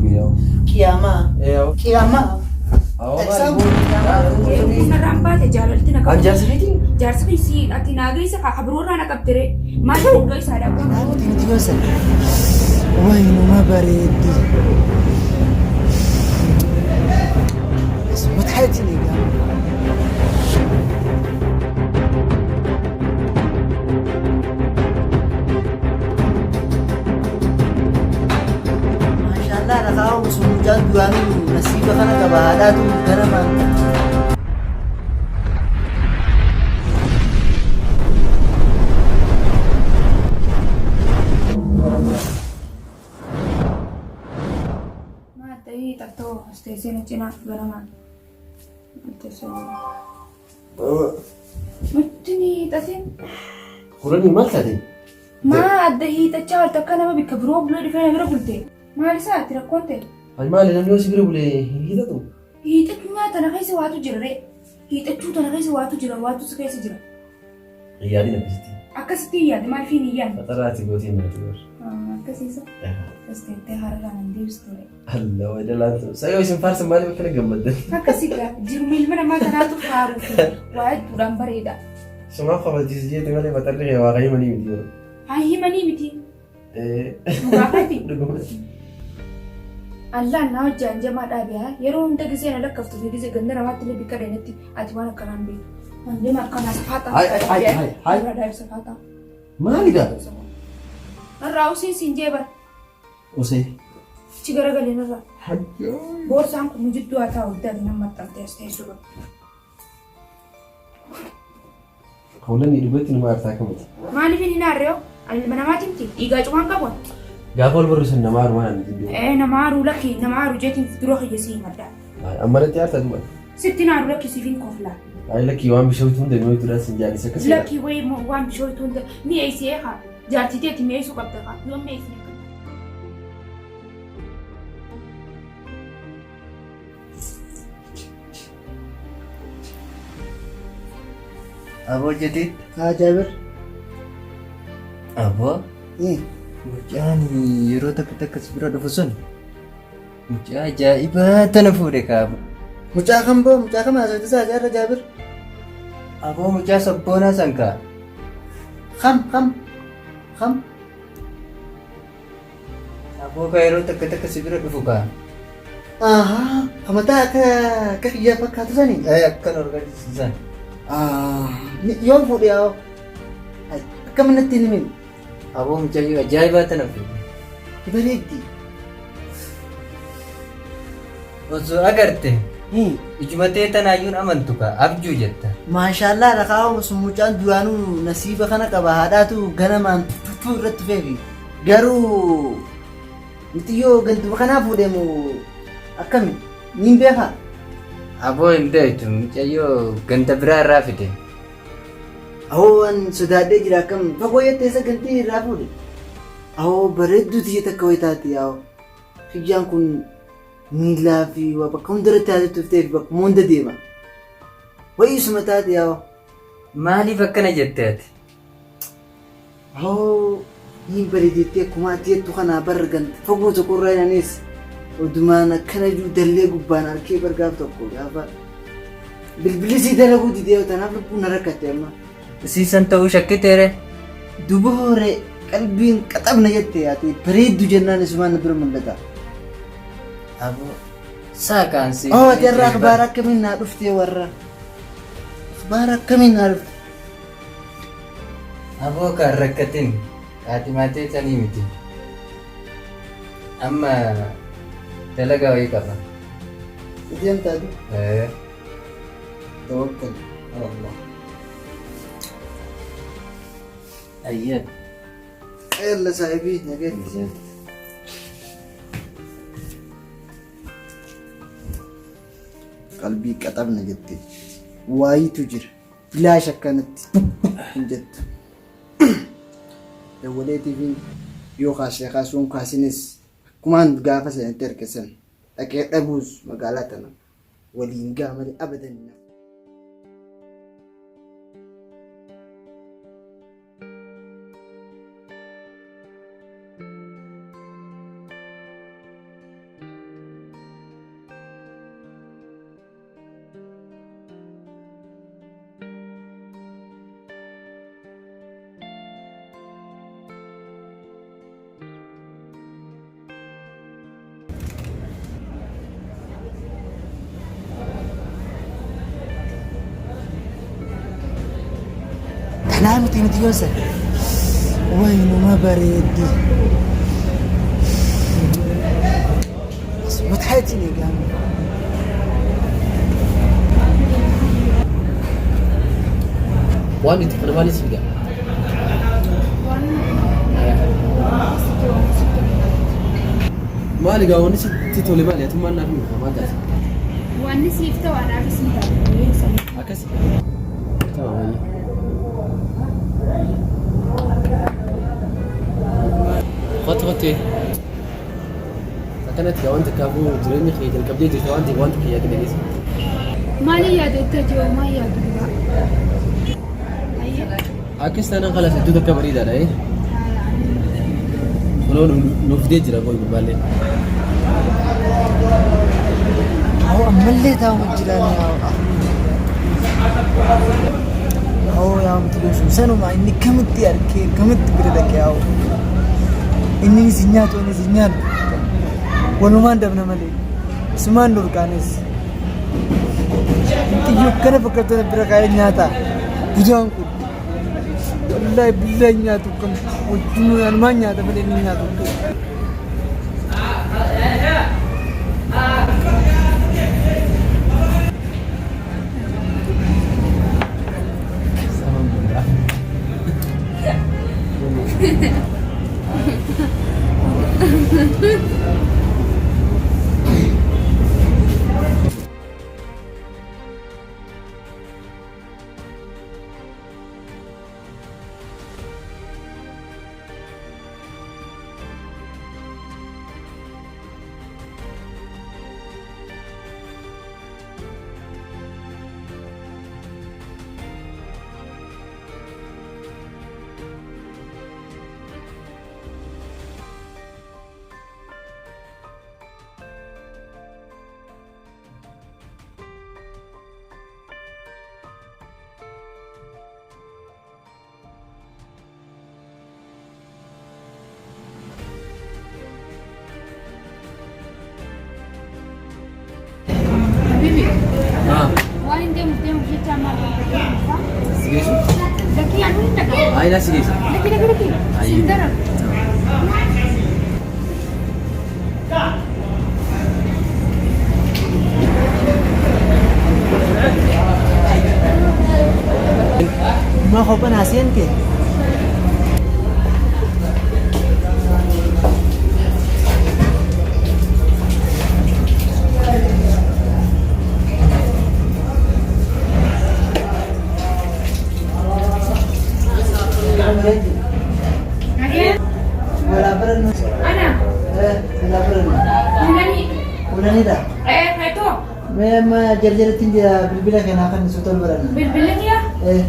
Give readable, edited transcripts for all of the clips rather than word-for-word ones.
guyyaa. Qiyaamaa. Ee. Qiyaamaa. Awwa Isaan maali? Kun narraan baate jaalalti na An qabde. jaarsa keetiin? Jaarsi kun si ati naagaysa kaa kabiroorraa na qabdere. Maal iddoo isaa dhaqu? Miti gosa. Waynuma bareeddi. Mutaatiin egaa. Maashaallah rakaa sun mucaan duraanuu nasiiba kana qaba haadhaatu ganamaan. Maal ta'ii xattoo as teessee na cinaa ganamaan. Nutti ni hiixatin. Kuranii maal taate? Maa adda hiixachaa olta akka nama bikka biroo bulee dhufee na bira bulte. Maal isaa ati rakkoon ta'e? Ani maali namni yoo si bira bulee hin hiixatu? Hiixachuu nyaata tana keessa waatu jira ree. Hiixachuu tana keessa waatu jira waatu si keessa jira. Hin yaadin akkasitti. Akkasitti hin yaadne maaliif hin yaadne? Faxaraati gootiin naati bar. Akkasiisa. Akkas teettee hararraa nan deebistu ree. Allah way dalaan ta'u. Sayyoo isin faarsan maaliif akkana gammaddan? Akkasii gaa jirmi ilma namaa kanaatu faaruu fi waa hedduudhaan bareeda. Sumaaf kabachiisu jeeti malee faxarri kee waaqayyo himanii miti yeroo. Haa himanii miti. Ee. Dhugaa keeti. Dhugumatti. Allaan na hojjaan jamaa dhaabe haa yeroo hunda gisee na lakkaftu fi gisee ganda namaatti illee bikka dheenetti ati waan akkanaan beektu. Hanjama akkanaa safaaxaa. Hai, hai, hai, hai, hai. Irraa dhaabisa safaaxaa. Maali gaa? Narraa usii siin jee bara. Usee. Achi garagalee narraa. Hayyoo. Boorsaan kun nu jidduu haa taa'u itti ati nan maxxantee as teessuma. Hoolanni dhugatti nama aartaa kamati. Maaliif hin aarree hoo? Ani ilma namaati miti. Dhiigaa cumaan qabu. Gaafa wal barru sun nama aaru waan ani jibbee. Ee nama aaruu lakki nama aaru jeetiin dura kiyya si himadha. Amma natti aartaa duba. Sitti hin aaru lakki siif hin koflaa. Ayi lakkii waan bishootu hunda mi'ooytuudhaan sin jaalisa akkasii. Lakki wayii waan bishootu hunda mi'eessee haa jaartii teeti mi'eessuu qabda haa yoo mi'eessine. Aboo jadiid. Haa Jaabir. Aboo. Mucaan yeroo takka takka si bira dhufu sun mucaa ajaa'ibaa tana fuudhe kaabu. Mucaa kam boo mucaa kam haasofte isaa jaarra Jaabir. Aboo mucaa sabboonaa san kaa. Kam kam kam. Aboo ka yeroo takka takka si bira dhufu kaa. Ahaa, mataa akka akka kiyyaa fakkaatu sani. Ee akkan organisiisan. Yoom fuudhe yaa? Akkam natti hin himin. Aboo mucayyoo ajaa'ibaa tana fuudhe. Bareeddi. Osoo agarte ijuma tee tanaayyuun amantu kaa abjuu jetta. Maashaallah rakaa sun mucaan duraanuu nasiiba kana qaba haadhaatu ganamaan tuttuu irratti feefi. Garuu mitiyyoo ganduma kanaa fuudhe moo akkami? Niin beekaa? Aboo hin beektu mucayyoo ganda biraa irraa fide. Awoo an sodaadhee jira akkam fagoo jettee isa gantii irraa fuudhe. Awoo bareedduu tiyya takka wayi taati yaa'u. Kiyyaan kun miilaa fi waa bakka hundarratti haati tuftee fi bakkuma hunda deema. Wayii isuma taati yaa'u. Maaliif akkana jette ati? Awoo niin bareedeettee akkuma ati jettu kanaa barra ganta fagoo tokko irraa anis odumaan akkana jiru dallee gubbaan arkee bar gaaf tokko gaafa bilbilli sii dalaguu didee tanaaf lubbuun na rakkatte amma. Isiisan ta'uu shakkiteere. Duba hoore qalbiin qaxabna jette ati bareeddu jennaan isumaan na bira mul'ata. Aboo saa kaan si. Oo ati har'a akhbaara akkamiin naa dhuftee warra? Akhbaara akkamiin naa dhufte? Aboo kan rakkatin qaatimaatee sanii miti. Amma dalagaa wayii qaba. Deemtaa du? Ee. Tawakkal ala Allah. Ayyee. Yalla saahibii nageetti. Qalbii qaxabna jette. Waayitu jira. Bilaash akkanatti hin jettu. Dawwaleetiifin yoo kaasee kaasuun kaasinis akkumaan gaafa sanitti erge san dhaqee dhabuus magaalaa tana waliin gaa malee abadan hin hafu. Isaa miti miti yoon san. Waynuma bareeddi. Asuma taayitiin eegaa. Waan itti kana maaliif si fida? Maali gaa wanni sitti tole maali? Atummaan naaf himi maal taate? Wanni siif ta'u anaafis ni ta'a. Akkas. Tamam ayyi. Kottu kottu. Akkanatti gaa wanta kaafuu jireenya kee jalqabdee jirta waan ta'eef wanta kee yaadde dhageessa. Maali yaadatta ati hoo maal yaaddu duraa? Ayyee. Akkas taanaan kalas iddoo takka bareedaadha. Eh? Kunoo nu fidee jira koo gurbaallee. Awoo ammallee taa'uma jiraan yaa. Awoo yaa miti sun sanuma inni kamitti arkee kamitti bira dhaqee awoo. Inni si nyaatu inni si nyaatu. Walumaan dabna malee. Sumaan dhorkaanis. Xiyyoo kana fakkaatu bira kaa'ee nyaata. Budaan kun. Wallaahi billahi nyaatu kam wajjin anumaan nyaata malee inni nyaatu. Habibi, Ah, waan hin deemuuf deemuuf jecha amma argaa si geessu? Lakkii anuu hin dhagahu. Ayi si geessa. Lakki lakki lakki. Ayi. Sin daran. Ma kopha naa seente? Nagee. Walaa barannu. Ana. Walaa barannu. Kunani. Kunanidha. Eh, feetoo. Mee amma jarjaratti jira bilbila kanaa kan suuta ol baranna. Bilbilli kiyya. Eh.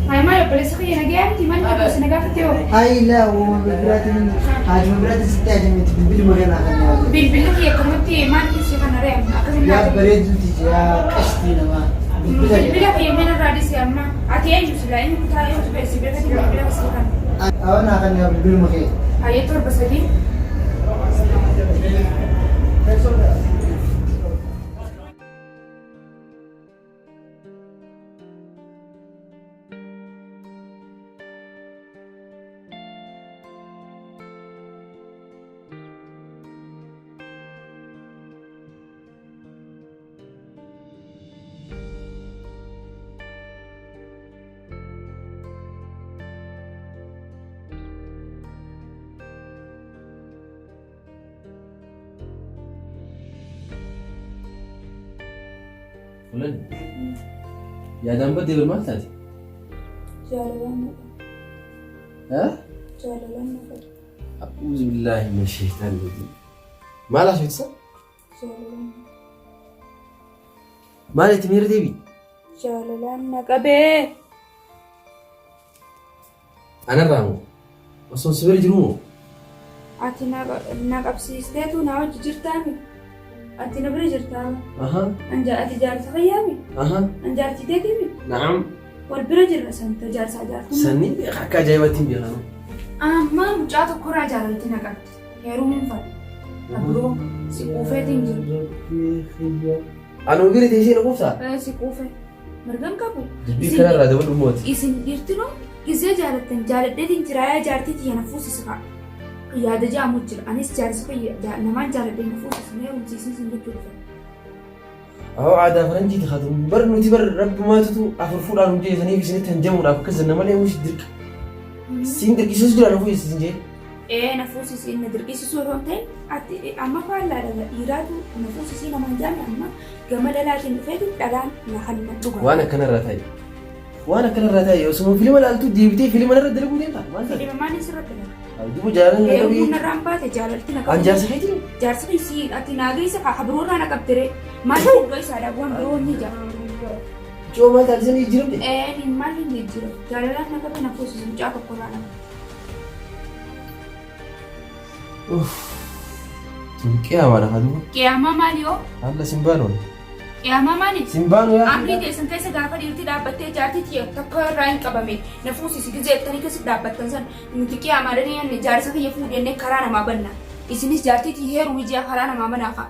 Hayi maal obboleessa kiyya nagee miti manni tokko si nagaafate hoo. Ayi laa uuma bilbilaatiin haajuma biraatiin sitti haajamti bilbiluma kanaa kan yaadu. Bilbilli kiyya akkamatti maal keessa kana re'an akkasiin Yaa naa bareeduuti yaa qashtii namaa. Bilbila Bilbila kiyya mana irraa dhisi amma. Ati eenyu silaa eenyu kutaa eenyu beeksi beekati bilbila si kana. Awwan kan yaa bilbiluma kee. Hayyee 73. Kulan. Yaadaan baddee bar maal taate? Jaalalaan na qabe. Haa? Jaalalaan na qabe. A'uuzu billaahi min shaytaan rajiim. Maal haasofta? Jaalalaan na Maal itti miira deebi? Jaalalaan na qabee. Anarraa moo? Osoo si bira jiruu moo? Ati na qabsiisteetu na wajji jirtaami. Ati na bira jirtaami. Aha. Ati jaarsa kiyyaami. Aha. An jaartii teetiimi. Na'am. Wal bira jirra santa jaarsaa jaartummaa. Sanni akka ajaa'ibaatti hin beekamu. Amma mucaa tokkorraa jaalalti na qabdi. Heerumuun fadha. Abiroo si quufeetiin jira. Anuu bira teessee na quuftaa? Si quufe. Mirgan qabu. Dubbii kanarraa dabaluu mooti. Isin dhiirtinoo Gizee jaalattan jaaladheetiin jira yaa jaartii tiyya na fuusisi kaa. Yaada ja'amu jira. Anis jaarsi kiyya namaan jaaladhee na fuusisi na heerumsiisin sin jechuu dhufe. Awoo aadaa faranjiiti haa ta'u. Bar nuti bar rabbumaatutu afur fuudhaan nu jeesaniif isinitti hanjamuudhaaf akkas jenna malee musi dirqa. Siin dirqisiisu jira na fuusisi sin jee. Ee na fuusisi na dirqisiisuu osoo hin ta'in ati amma faallaadha dhiiraatu na fuusisii namaan jaame amma gama dhalaatiin dhufeeti dhalaan na kan na dhugaa. Waan akkanarraa ta'i. Waan akkana irraa taa'e osuma filima ilaaltu deebitee filima irra dalaguu deemta. Maal taate? Filima maaliin sirratti dalaga? Duuba jaalala na Heerumuun qabii. narraan baate jaalalti na An qabde. jaarsa kee jiru. Jaarsi kee si ati naa geessa kaa kabiroo irraa na qabdere. Maal fuudhoo isaadha waan biroo ni jira. Coo maal taate sanii jijjiiramte? Ee ni maal hin jijjiiramu. Jaalalaan na qabe na fuusise mucaa tokko irraa na qabde. Uff. Tun qiyaamaadha haa duuba. Qiyaamaa maali hoo? Haala simbaan oole. Qiyaamaa maali? Simbaan yaa. Amrii teessan keessa gaafa dhiirti dhaabbattee jaartii tiyya takka irraa hin qabame na fuusisi gizee jettanii keessa dhaabbattan san nuti qiyaamaa dhanii jenne jaarsa kiyya fuudhi jennee karaa namaa banna. Isinis jaartii tiyya heerumi ji'a karaa namaa banaa kaa.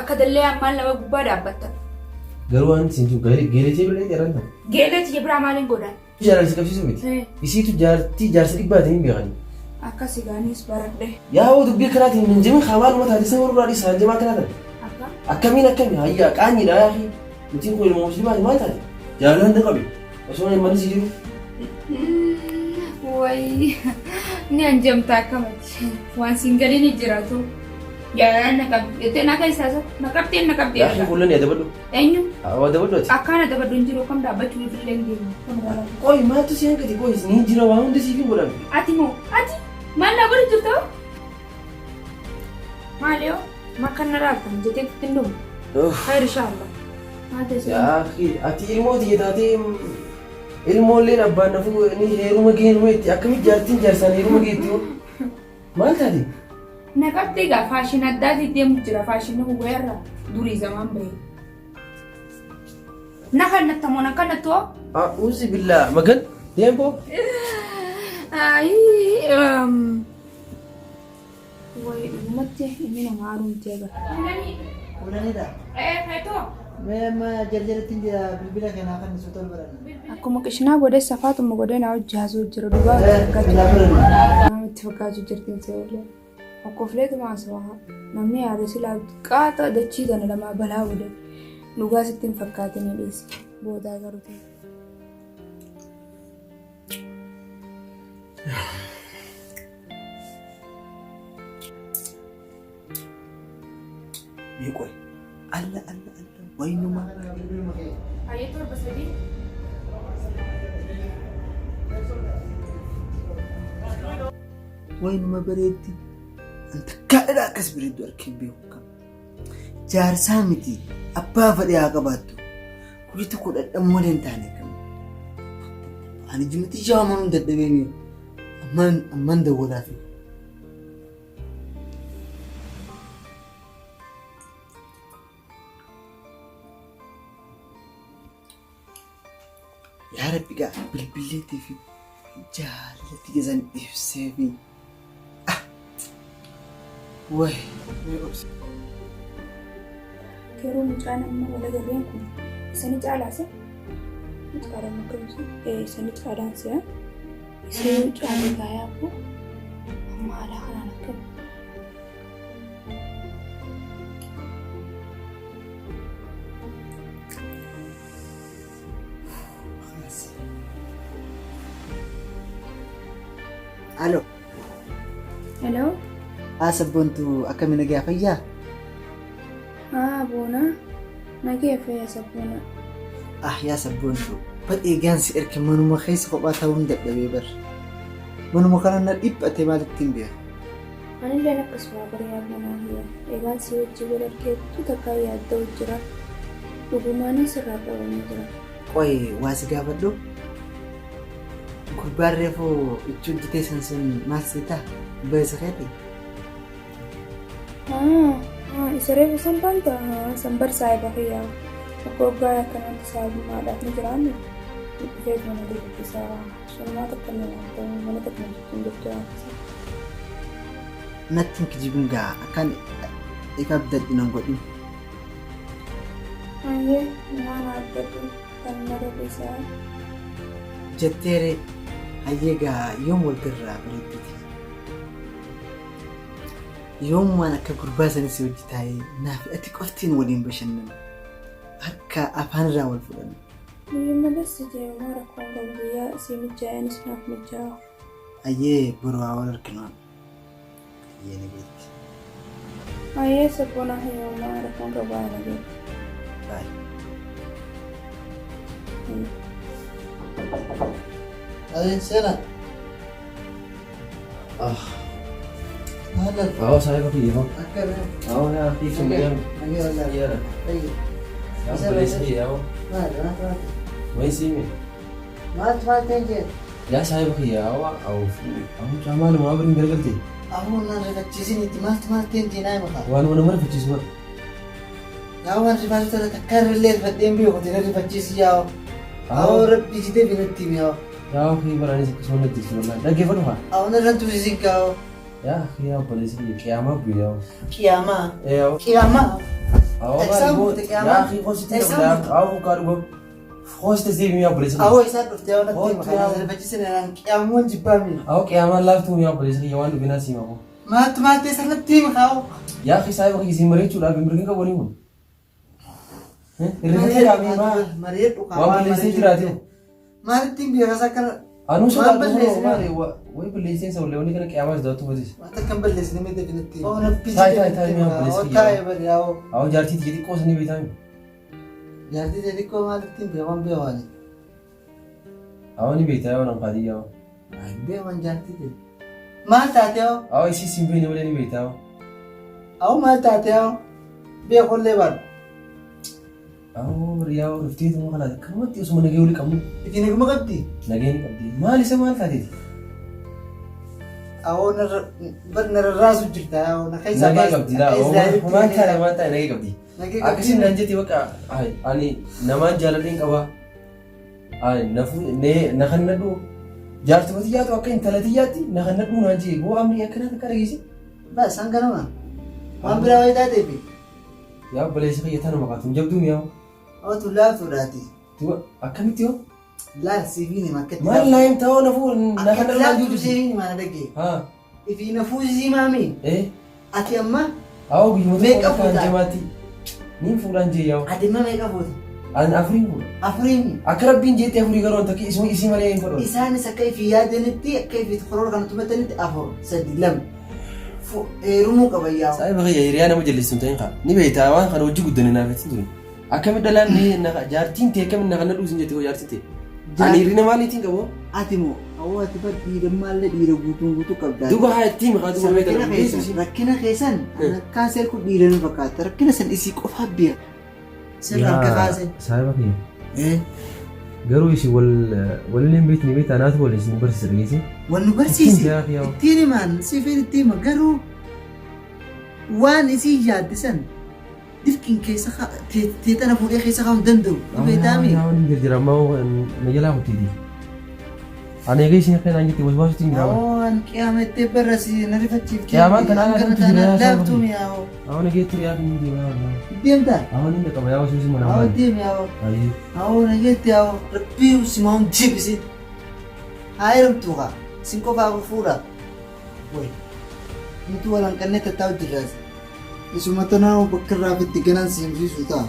Akka dallee ammaan lama gubbaa dhaabbattan. Garuu waan isin jiru geeletee bira dheeran ta'a. Geelee tiyya biraa maaliin godhan? Jaalala si qabsiisuu miti. Isiitu jaartii jaarsa dhibbaatiin hin beekani. Akkasi gaanis baradhe. Yaa hoo dubbii akkanaatiin hin jimin haa maaluma taate isa warra dhiisa hanjamaa akkanaa taate. Akka? Akkamiin akkami hayyaa qaanyiidha yaa fi nutiin kun ilma musliimaati maal taate? Jaalalaan na qabe osoo hin manni si jiru. Wayi ni hanjamta akkamati waan siin galiin hin jiraatu. Jaalalaan na qabdi jettee na keessaa isa na qabdee na qabdee. Yaa fi fuullan adabadhu. Eenyu? Adabadhu ati. Akkaan adabadhu hin jiru akkam dhaabbachuu illee hin deemu. Qoy maaltu si hanqate qoy ni jira waa hundi siif hin godhame. Ati moo ati maal naa godhu jirta? Maal yoo makkan na raaftan jettee itti hin dhumu. Khayr inshallah. Maal teessee? Yaa akhi ati ilmoo tiyya taatee ilmoolleen abbaan nafuu ni heeruma geenuma itti akkamitti jaartiin jaarsaan heeruma geetti hoo? Maal taate? Na qabdee gaa faashin addaatii deemu jira faashinni kun wayarra durii zamaan bahe. Na kan nattamoo na kan nattoo? A'uuzi billaa magan deemboo. Wayi dhugumatti inni nama haaromti agarra. Fuudhanidha. Ee feetoo. Mee amma jarjaratti hin jira bilbila kanaa kan isu tol baranna. Akkuma qishinaa godhee safaatuma godhee naa hojii haasoo jira dhugaa Bilaa baranna. Namatti fakkaachuu jirtiin seelee. Okkofileetuma haasawaa namni yaada silaa qaata dachii tana lamaa balaa godhe dhugaa sitti hin fakkaatin dhiisi boodaa garuu ta'e. Mee qoy. Alla alla alla waynuma. Hayyee 73. Waynuma bareeddi. An takkaa dhala akkas bareeddu arkee hin beeku. Kam. Jaarsaa miti abbaa fedhe haa qabaattu. Guyya tokko dhadhamuu malee hin taane kam. Ani jimatti jaamanuun dadhabee mi'a. Amman amman dawwalaafi. Yaa Rabbi gaa bilbilleetii fi jaalala keessan ibsee fi way mee obsi. Garuu mucaan amma wal agarreen kun isani caalaasa? Mucaadhaan akkamisa? Ee isani caalaan si'a. Isee caalee gaayaa kun amma haala kanaan akkam. Alo. Hello. Haa sabboontu akkami nagaa fayyaa? Haa boona. Nagee fayyaa sabboona. Ah yaa sabboontu bar eegaan si erke manuma keessa kophaa ta'uun dadhabee bar. Manuma kana na dhiphate maalitti hin beeku. Anilleen akkasuma bar yaa boonaa kiyya. Eegaan si wajji wal argeettu takkaa yaadda'u jira. Dhugumaanin sirraa qabamee jira. Qoy waa si gaafadhu. Gurbaan reefu itti hojjetee san sun maal si ta'a? Obboleessa keeti? Isa reefu san baanta san bar saahiba kiyya. Obbo Oggaa akkanatti saahibummaadhaaf ni jiraannu. Dhufee mana dubbisaa. Sunumaa takka inni waan ta'u mana takka na jechuun jirtu waan akkasii. Natti hin kijibin gaa akkaan ifa abdadhu nan godhin. Ayyee waan abdadhu kan nama isaa. Jetteeree. Hayyee gaa yoom wal garraa bareedduuti. Yoom waan akka gurbaa sanis si wajji taa'ee naaf ati qoftiin waliin bashannana. Harka afaan irraa wal fudhanna. Guyyuma bas jee homaa rakkoon qabu guyyaa sii mijaa'e anis naaf mijaa'a. Hayyee boru haa wal arginu. Hayyee nageetti. Hayyee sabboonaa hayyee homaa rakkoon qabu haa nageetti. Baay. Hayyee seenaa. Ah. Haala. Awo saahiba kiyya hoo. Akka Awo yaa fi sun Nagee. yaa. Nagee wallaahi. Yaa. Hayyee. Yaa obboleessa kiyya awo. Maal maal maal. Wayi siimi. Maal maal ta'e jee. Yaa saahiba kiyya awo awo awo mucaa maaluma abiriin gargalte. Aboo naan rifachiisin itti maaltu maal ta'e jee naa hima kaa. Waanuma nama rifachiisu bara. Yaa waan rifaatu tana takka irrallee rifadhee hin beeku na rifachiisi yaa. Awoo rabbi jitee fi natti himi yaa. Yaa akhi baraanis akkasuma na jirti wallahi. Dhaggeeffadhu haa. Awoo narraan tursiisin kaa. Yaa akhi yaa obboleessa kiyya qiyaamaa bu'e yaa. Qiyaamaa. Ee yaa. Qiyaamaa. Awoo Eessaan buute qiyaamaa? Yaa akhi hoosite Eessaan yaa buute? awoo kaa dhuga. Hoosite deebi yaa obboleessa kiyya. Awoo isaan dhufte yaa natti hima Hoottu kana yaa. rifachiisin anaan qiyaamuun jibbaa mi. Awoo qiyaamaan laaftuu yaa obboleessa kiyya waan dhufinaa siima koo. Maaltu maal ta'e sanatti himi kaa. Yaa akhi saahiba kiyya siin mari'achuudhaaf hin mirgin qabu kun. Irrifatee kaamee maa Mari'adhu kaa. waan balleessee jiraate. Maalitti hin beekas akkana. Anuu Waan sodaadhu balleessine. maali wayi balleesseen sa wallee kana qiyaamaa sodaattu fatis. Waan takka hin balleessine mee definitely. Oh rabbi Taa'e, taa'e, taa'e, mee obboleessi kiyya. Taa'e bari yaa'oo. Awoo jaartii tiyya xiqqoo sanii beektaa mi? Jaartii tee xiqqoo maalitti hin beekan beekan. Awoo ni beektaa yoo nan kaadii yaa'oo. Hin beekan jaartii tee. Maal taate hoo? Awoo isii siin beekne malee ni beektaa hoo. Awoo maal taate hoo? Beekullee baadhu. Awoo riyaa dhuftee tuma kana akkamatti osuma nagee olii qabnu Itti naguma qabdi. nagee ni qabdi. Maal isa maal taateeti? Awoo narra bar narra raasu jirta awoo na keessa Nagee qabdi laa. Maal taate maal taate nagee qabdi. Nagee Akkasiin naan jetti bakka ani namaan jaaladheen qabaa. Na kannadhu jaartuma tiyyaatu akka intala tiyyaatti na kannadhu naan jee boo amrii akkanaa takka dhageesse. Bas hanganuma. Waan biraa wayii taateefi. Yaa obboleessa kiyya tana maqaatu hin jabduu mi'aawu. Awoo tun laaftuudhaati. Duba akkamitti hoo? Laal siifiin hima akkatti. Maal naa himta hoo nafuu na Akkatti kannadhu naan laaftuu jiru. siifiin hima na dhagee. Haa Ifii na fuusisii maami. ee Ati amma awoo guyyuma tokko Meeqa akka fuutaa? hanjamaatti niin fuudhaan jee yaa'u. ati amma meeqa fuuta? Ani afuriin fuudha. Afuriin. Akka rabbiin jeetti afurii garuu takka isuma isii malee hin fudhatu. Isaanis akka ifii yaadanitti akka ifii koroora kana tumatanitti afur sadi lama heerumuu qaba yaa'u. Saahiba kiyya hiriyaa nama jallistu hin ta'in kaa. Ni beektaa waan kana hojii guddane naaf ittiin tuni. Akkamitti dhalaan ni na jaartiin tee akkamitti na kana dhuusin jetti hoo jaartiin tee. Ani hirrina maaliitiin qabu? Ati moo awoo ati bar dhiirummaallee dhiira guutuun guutuu qabdaa. Duuba haa ittiin haa duuba Rakkina beektan. keessan rakkina keessan akkaan seerku dhiira ni fakkaata rakkina san isii qofaa beeka. Sirra harka kaase. Saahiba kiyya. Garuu isin wal walillee hin beekni beektaa naatu wal isin barsiisa dhageesse. Wal nu barsiisi. Ittiin jaa yaa'u. Ittiin himaan siifin ittiin hima garuu waan isii yaaddisan dirqiin keessa teexana fuudhee keessa kaa'uu hin danda'u. Ni beektaami. Yaa waan jira ammaa na jalaa kuttiiti. Ani egaa isin akka naan jette waswaasutti hin jiraama. Waan qiyaamettee barra si na rifachiifte. Qiyaamaan kan aanaa Hangana kamtu jira yaa taanaan laaftuu saba. mi'aawo. Awwan egeettu yaa kan deema yaa. Deemtaa? Awwan inni qaba yaa osoo mana Awoo maali. deemi awoo. Ayi. Awoo na jetti awoo. Rabbii simaa'uun jibisi. Haa heerumtuu kaa. Sin qofaa fuudha. Way. Nuti wal hanqannee tattaa'u jirraas. Isuma tanaa bakka irraa fitti ganaan si himsiisu ta'a.